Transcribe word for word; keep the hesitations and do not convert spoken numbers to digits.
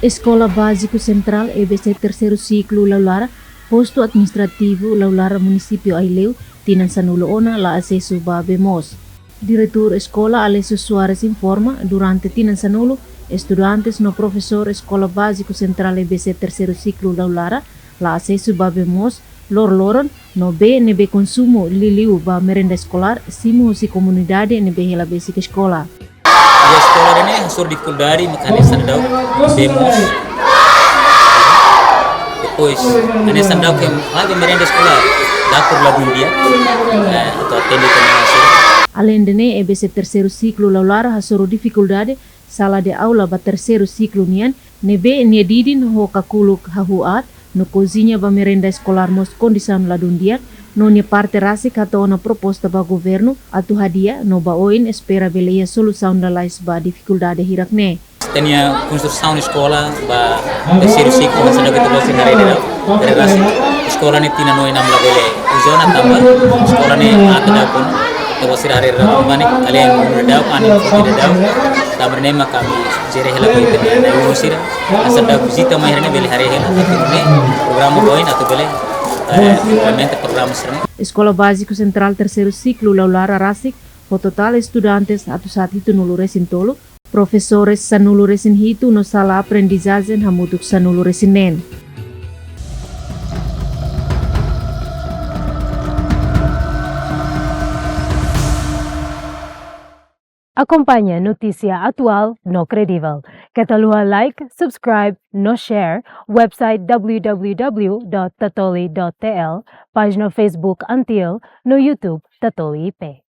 Eskola Báziku Sentrál, E B C, terseiru siklu Laulara, Postu Administrativu Laulara, Munisípiu Aileu, tinan sanulu ona la asesu ba bee moos. Diretór eskola, Alessio Soares, informa, durante tinan sanulu, estudantes no profesór Eskola Báziku Sentrál, E B C, terseiru siklu Laulara, la asesu ba bee moos loroloron, no bee ne'ebé konsumu liuliu ba merenda eskolár simu husi komunidade ne'ebé hela besik eskola. Iha eskola ne'e hasoru difikuldade maka hanesan daudaun bee moos. Depois, hanesan daudaun ke laiha merenda eskolár, dapur ladún di'ak, eh, atu atende tanba hanesan. Aleinde ne'e, E B C terseiru siklu Laulara hasoru difikuldade sala de aula ba terseiru siklu nian, ne'ebé nia didin ho kakuluk hahú aat, no koziña ba merenda eskolár mós kondisaun ladún di'ak, no nia parte rasik hato'o ona proposta ba governu atu hadi'a, no ba oin espera bele iha solusaun lalais ba difikuldade hirak ne'e. Ita-nia konstrusaun eskola ba terseiru siklu hanesan daudaun ita-boot sira haree daudaun, haree rasik. Eskola ne'e tinan oin ami labele uza ona tanba eskola ne'e aat daudaun. Ita-boot sira haree daudaun, manik, alin daudaun, anin foti daudaun. Tanba ne'e maka ami sujere hela ba ita-nia na'i-ulun sira, hanesan daudaun vizita mai iha ne'e bele haree hela, atu nune'e programa ba oin atu bele, eh, implementa programa sira-ne'e. Eskola Báziku Sentrál terseiru siklu Laulara rasik ho totál estudantes atus haat hitunulu resin tolu, profesores sanulu resin hitu no sala aprendizajen hamutuk sanulu resin neen. Akompaña notísia atuál no kredivel. Keta haluha like, subscribe no share website w w w dot tatoli dot t l, pájina Facebook ANTIL no YouTube Tatoli I P.